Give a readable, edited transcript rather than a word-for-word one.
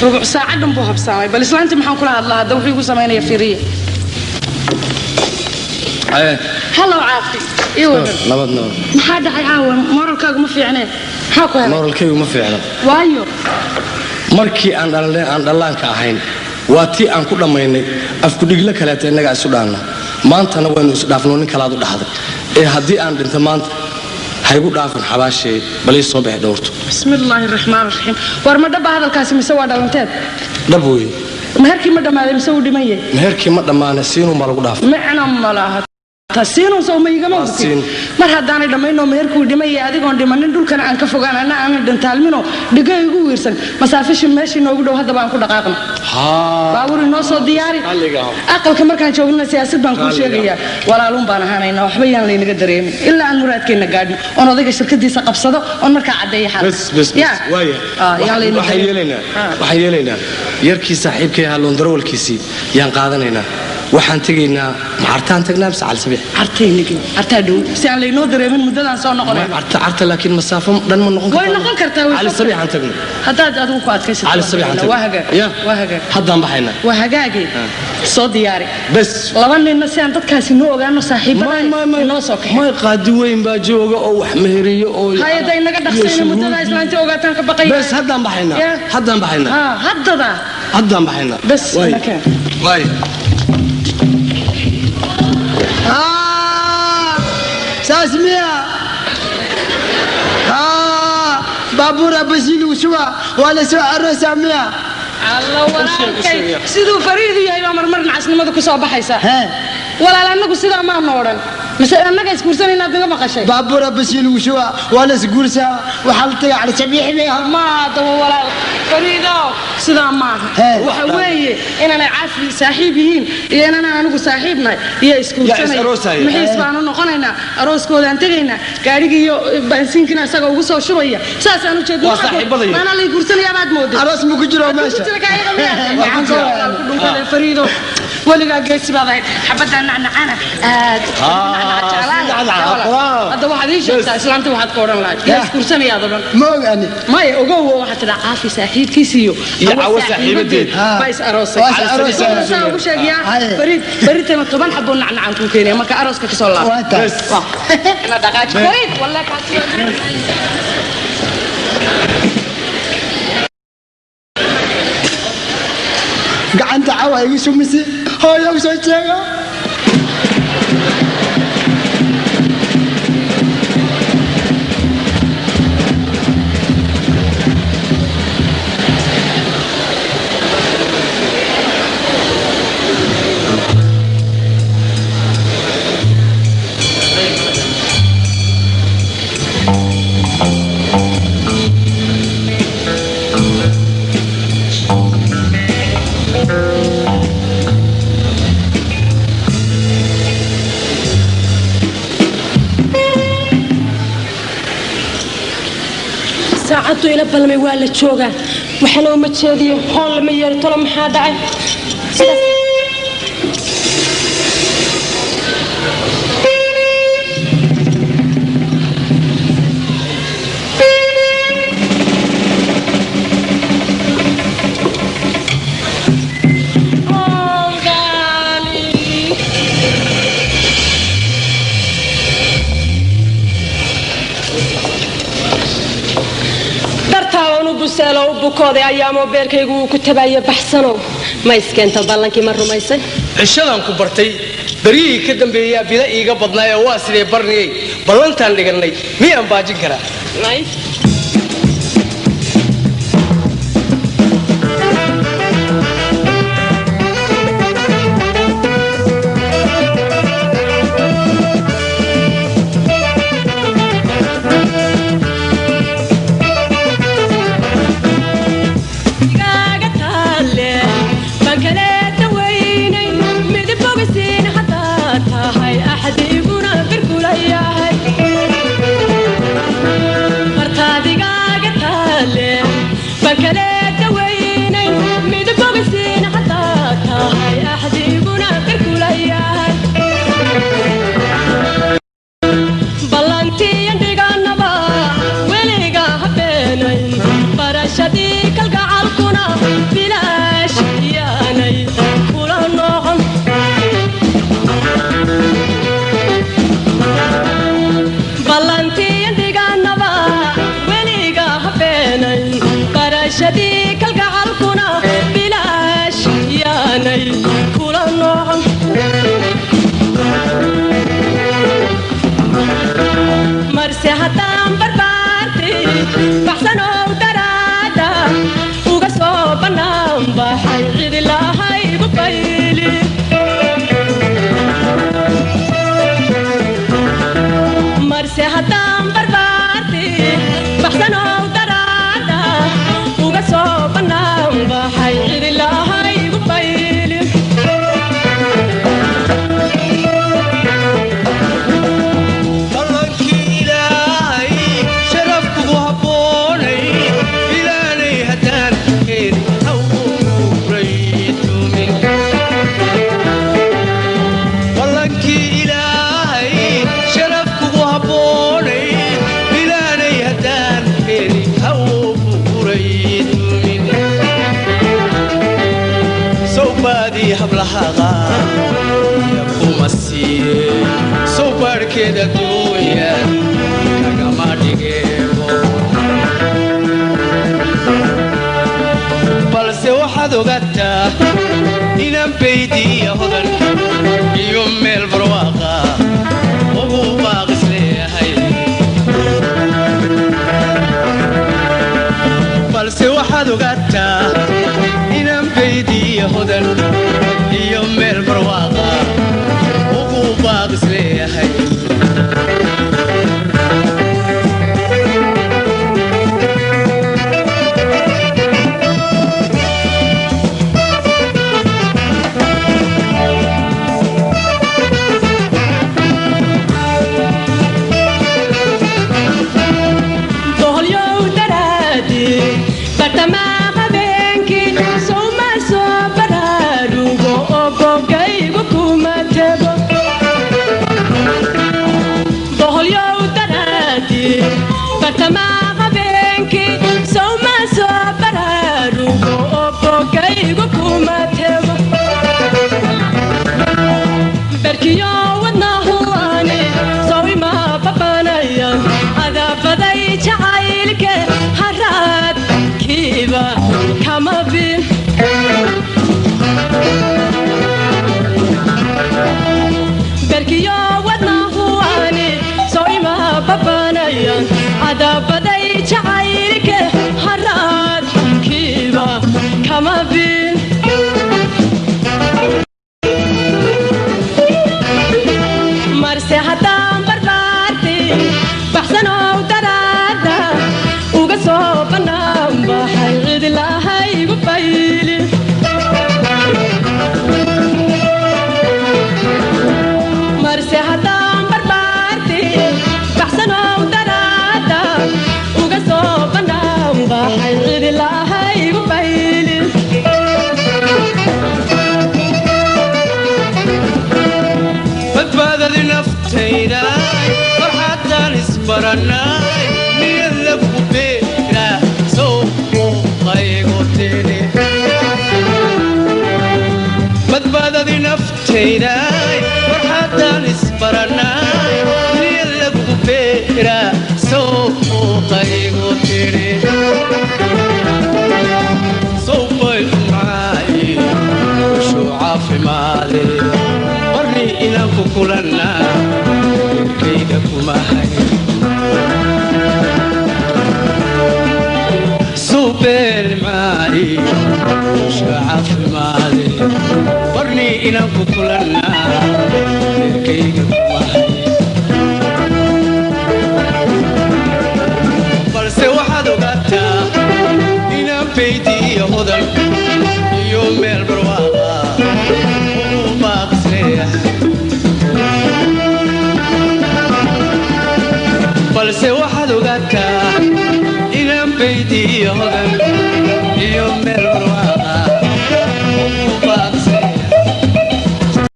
Rubuc saaca dhan buu habsaamay. Bal islaantii maxaan kula hadlaa hadda? Wuxuu igu samaynaya fiiriya. Hello Caafi, ii waran? Nabad, nabad. Maxaa dhacay caawa? Moralkaagu ma fiicnee, maxaa ku helay? Moralkaygu ma fiicna. Waayo? Markii aan dhalnay, aan dhallaanka ahayn, waa tii aan ku dhammaynay afkudhiglo kaleeta innagaa isu dhaanna. Maantana waynu isdhaafno, nin kalaad u dhaxday. Ee haddii aan dhinto maanta, haygu dhaafin xabaashee, bal ii soo bixi dhowrto. Bismi illaahi raxmaan raxiim. War ma dhaba hadalkaasi mise waa dhalanteed? Dhab weeye. Meherkii ma dhammaaday mise wuu dhiman yahay? Meherkii ma dhammaane, siinuun baa lagu dhaafay. Micno ma laha tasiinun sow ma igama Waa hurtid? Siin. Mar haddaanay dhammaynoo meherkuu dhiman yahay, adigoon dhimanin, dhulkana aan ka fogaan, anna aanan dhintaalminoo dhigo igu wiirsan, masaafishi meeshii noogu dhow haddaba aan ku dhaqaaqno. Haa. Baabuur inoo soo diyaari. Raalliga aho. Aqalka markaan joognana siyaasad baan kuu Raalliga. sheegayaa. Walaaluun baan ahaanaynaa, waxba yaan laynaga dareemin ilaa aan muraadkeenna gaadhno, oon odayga shirkadiisa qabsado, oon markaa caddeeya xaalka. Bes bes bes. Ya. Waaya. Ah, yaan layna waxaan dareemin. yeelaynaa, Ah. waxaan yeelaynaa, yarkii saaxiibkay ahaa, loondarawalkiisii yaan qaadanaynaa. Waxaan tegaynaa, ma Cartaan tagnaa mise Calisabiix? Cartaynagin, Cartaa dhow, si aan laynoo dareemin muddadaan soo noqonayno. Carta, Carta, laakiin masaafo dhan ma noqon Way noqon kartaa, way. Calisabiix aan tagno. Haddaad adigu ku adkaysato. Calisabiix aan tagno. Waa hagaag. Ya. Waa hagaag. Haddaan baxaynaa. Waa hagaage, soo diyaari. Bes. Laba ninna si aan dadkaasi noo ogaano, saaxiibada inoo soo kaxay. May, qaadi weyn baa jooga oo wax meheriyo oo Hay-adda inaga dhaqsayna, muddada islaantii ogaataan ka baqaya. Bes, haddaan baxaynaa. Ya. Haddaan baxaynaa. Ha, haddada. Haddaan baxaynaa. Bes. Waay. Nakeen. Waay. Saas miya? Baabuura basiin ugu shuba, waa la soo aroosaa miya? Alla walaalkay, siduu fariidu yahay baa marmar nacasnimada ku soo baxaysa. Hee. Walaal, annagu sidaa maanu odhan. Mise annaga isguursanaynaad naga maqashay? Baabuura basiin ugu shuba, waa la isguursaa, waxaa la tagaa Cali Sabiix miya? Ma haddaba walaal Fariido, sidaa maaha. Hee. Waxa weeye inaanay Caafi saaxiib yihiin iyo inaanaan anigu saaxiib nahay iyo Yaa is isguursanaya. aroosaya. Mixiis baanu noqonaynaa, arooskoodaan tegaynaa, gaadhigii iyo baansiinkina isaga ugu soo shubaya, saasaan ujeedna. Waa saaxiibadaya. Maanaa lay guursanayaa baad mooday? Aroos ma ku jiro meesha? Fariido, weligaa geesi baad ahayd. Xabaddaa nacnacana aad hadda waxaad ii sheegtaa, islaanta waxaad ka odhan lahayd yaa isguursanayaad odhan? Ma ogaani. Maya, ogow, waxaad tidhaa Caafi saaxiibkiis iyo Iyo Cawo saaxiibadeed. Baa is aroosay. Waa is aroosay. Saa ugu sheegayaa. Haye. Fariid, beritana 10 xaboo nacnacaan kuu keenaya marka arooska kasoo laabo. Waa tahay. Ina dhaqaaji Fariid, wallahi kaasi waa. Gacanta cawa igu shumisi, hooyo u soo sheega. Saacaddu ila balmay waa la joogaa, waxna uma jeediyo, hoon lama yeelo. Tolo maxaa dhacay sidaas? Oh, gaali. Dartaabaan u buseelo, u bukooday ayaamoo beerkaygu uu ku tabaaya. Baxsanow, ma iskeento ballankii? Ma rumaysay? Cishadan ku bartay beryihii ka dambeeyaa bila iiga badnaayoo waa sidee barniyey? Ballantaan dhigannay miyaan baajin karaa? May. Igaaga taalle baan kaleeta weynay, midib bogisiin haddaad tahay, axdiguna birkula yahay. Martaad igaaga taalle baan kaleeta weynay, midib bogisiin haddaad tahay, axdiguna birkula yahay. Ballantiyan dhiganaba weliga habeenayn, barashadii kalgacalkuna Hablaha qaar kuma siiye, sow baadhkeeda duunya kagama dhigeebo. Balse waxaad ogataa inaan baydiya hodan iyo meel barwaaqa ugu baaqis leeyahay. Balse waxaad ogaataa inaan baydiya hodan iyo meel barwaaqa ugu baaqis leeyahay. Boholyow daraadi bartamaa habeenkii sowma soo baraarugo oo bogaygu kuma tego. Boholyow daraadi bartamaa habeenkii sowma soo baraarugo oo bogaygu kuma tego. Berkiyo wadnahuane sawima babanaya adabaday jacaylke haraadkiiba kama bin. Berkiyo wadnahuane sawima babanaya adabaday jacaylke haraadkiiba kama bin. Marse haddaan barbaarti baxsanow daraada uga soo bannaan baxay cidlahaygu bayli. Marse haddaan barbaarti baxsanow daraada uga soo bannaan baxay cidlahaygu bayli. Badbaadadi naftayda farxaddaan isbarannay, niyad lagu beeraa sow muuqaygu tidhi. Badbaadadi naftayda farxaddaan isbarannay, niyad lagu beeraa sow muuqaygu tidhi. Sow bay macaay shuu caafimaade barni inaan ku kulannaa erkayga kuma hay. Suubeel maai shuu caafimaade barni inaan ku kulannaa erkayga.